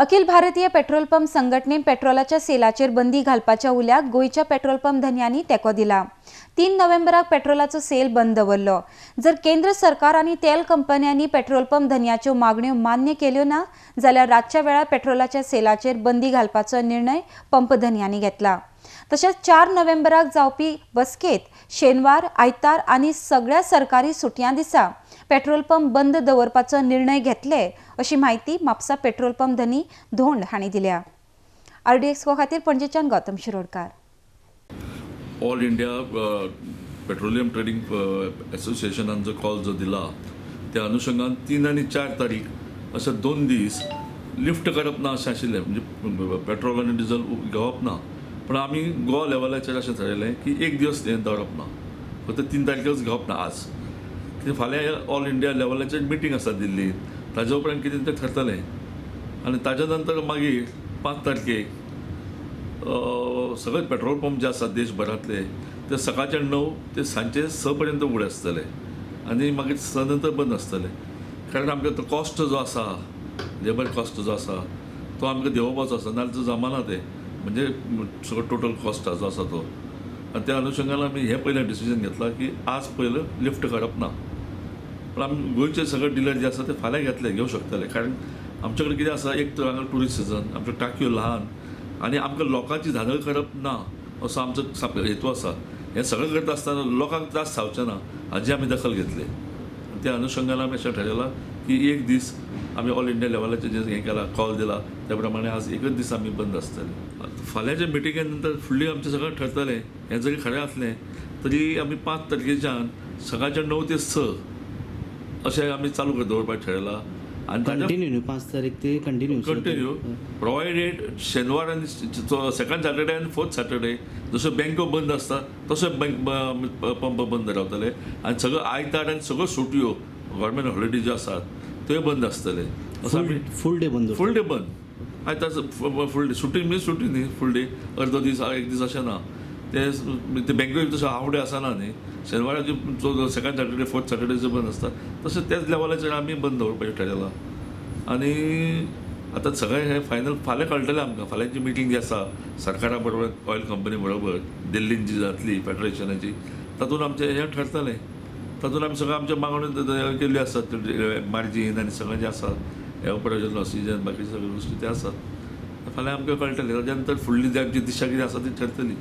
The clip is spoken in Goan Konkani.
अखिल भारतीय पेट्रोल पंप संघटनेन पेट्रोलाच्या सेलाचेर बंदी घालपाच्या उल्याक गोंयच्या पेट्रोल पंप धनयांनी तेंको दिला. 3 नोव्हेंबराक पेट्रोलाचो सेल बंद दवरलो. जर केंद्र सरकार आनी तेल कंपन्यांनी पेट्रोल पंप धनयाच्यो मागण्यो मान्य केल्यो ना जाल्यार रातच्या वेळार पेट्रोलाच्या सेलाचेर बंदी घालपाचो निर्णय पंप धनयांनी घेतला. तशेंच 4 नोव्हेंबराक जावपी बसकेत शेनवार, आयतार आनी सगळ्या सरकारी सुटयां दिसा पेट्रोल पंप बंद दवरपाचो निर्णय घेतले अशी म्हायती म्हापसा पेट्रोल पंप धनी धोंड हांणी दिल्या. आरडीएक्स खातीर पणजेच्यान Gautam Shirodkar. All India petroleum trading असोसिएशनान जो कॉल जो दिला त्या अनुषंगान 3 आनी 4 तारीख अशे 2 दीस लिफ्ट करप ना अशें आशिल्लें, म्हणजे पेट्रोल आनी डिझल घेवप ना. पण आमी गोवा लेवलाचेर अशें थारायलें की एक दीस हें दवरप ना, फक्त 3 तारखेच घेवप ना आज. कित्याक फाल्यां ऑल इंडिया लेवलाचेर मिटींग आसा दिल्लीन, ताजे उपरांत कितें तें थारतलें. आनी ताज्या नंतर मागीर 5 तारखेक सगळे पेट्रोल पंप जे आसात देशभरांतले ते सकाळचे 9 ते सांजचे 6 पर्यंत उगडे आसतले आनी मागीर 6 नंतर बंद आसतले. कारण आमकां तो कॉस्ट जो आसा, लेबर कॉस्ट जो आसा तो आमकां देंवोवपाचो आसा, नाजाल्यार तो जमाना ते म्हणजे सगळो टोटल कॉस्ट जो आसा तो. आनी त्या अनुषंगान आमी हें पयलें डिसिजन घेतलां की आज पयलें लिफ्ट काडप ना. पण आमी गोंयचे सगळे डिलर जे आसा ते फाल्यां घेतले, घेवं शकतले. कारण आमचे कडेन कितें आसा, एक तर हांगा ट्युरिस्ट सिजन, आमच्यो टाकयो ल्हान आनी आमकां लोकांची धांदळ करप ना असो आमचो हेतू आसा. हें सगळें करता आसतना लोकांक त्रास जावचे ना हाजी आमी दखल घेतली. त्या अनुषंगान आमी अशें थारायलां की एक दीस आमी ऑल इंडिया लेवलाचेर जें हें केलां, कॉल दिला त्या प्रमाणे आज एकच दीस आमी बंद आसतले. फाल्यांच्या मिटिंगे नंतर फुडली आमचें सगळें ठरतलें. हें जरी खरें आसलें तरी आमी 5 तारखेच्यान सकाळच्या 9 ते 6 अशें आमी चालू कर दवरपाक थारायलां. आनी कंटिन्यू 5 तारीख ते कंटिन्यू कंटिन्यू प्रोवायडेड शेनवार आनी सेकंड सॅटर्डे आनी फोर्थ सॅटर्डे जश्यो बँको बंद आसता तशें बँक पंप बंद रावतले. आनी सगळ्यो आयतार आनी सगळ्यो सुटयो गव्हर्मेंट हॉलिडे ज्यो आसात त्यो बंद आसतले. फूल डे बंद, फूल डे बंद. आयतार फूल डे सुटी मीन्स सुटी न्ही, फूल डे अर्दो दीस एक दीस अशें ना. ते बँके तशें हाफ डे आसना न्ही. शेनवाराचे सेकंड सॅटर्डे फोर्थ सॅटर्डे जो बंद आसता तशें त्याच लेवलाचेर आमी बंद दवरपाचें थारायलां. आनी आतां सगळें हें फायनल फाल्यां कळटलें आमकां. फाल्यांची मिटींग जी आसा सरकारा बरोबर, ऑयल कंपनी बरोबर दिल्लीन जी जातली फेडरेशनाची, तातूंत आमचें हें ठरतलें. तातूंत आमी सगळ्यो आमच्यो मागण्यो केल्ल्यो आसात, मार्जीन आनी सगळें जें आसा एवपरेशन लॉसीजन बाकीचे सगळ्यो गोश्टी त्यो आसात. फाल्यां आमकां कळटलें. ताच्या नंतर फुडली जी आमची दिशा कितें आसा ती ठरतली.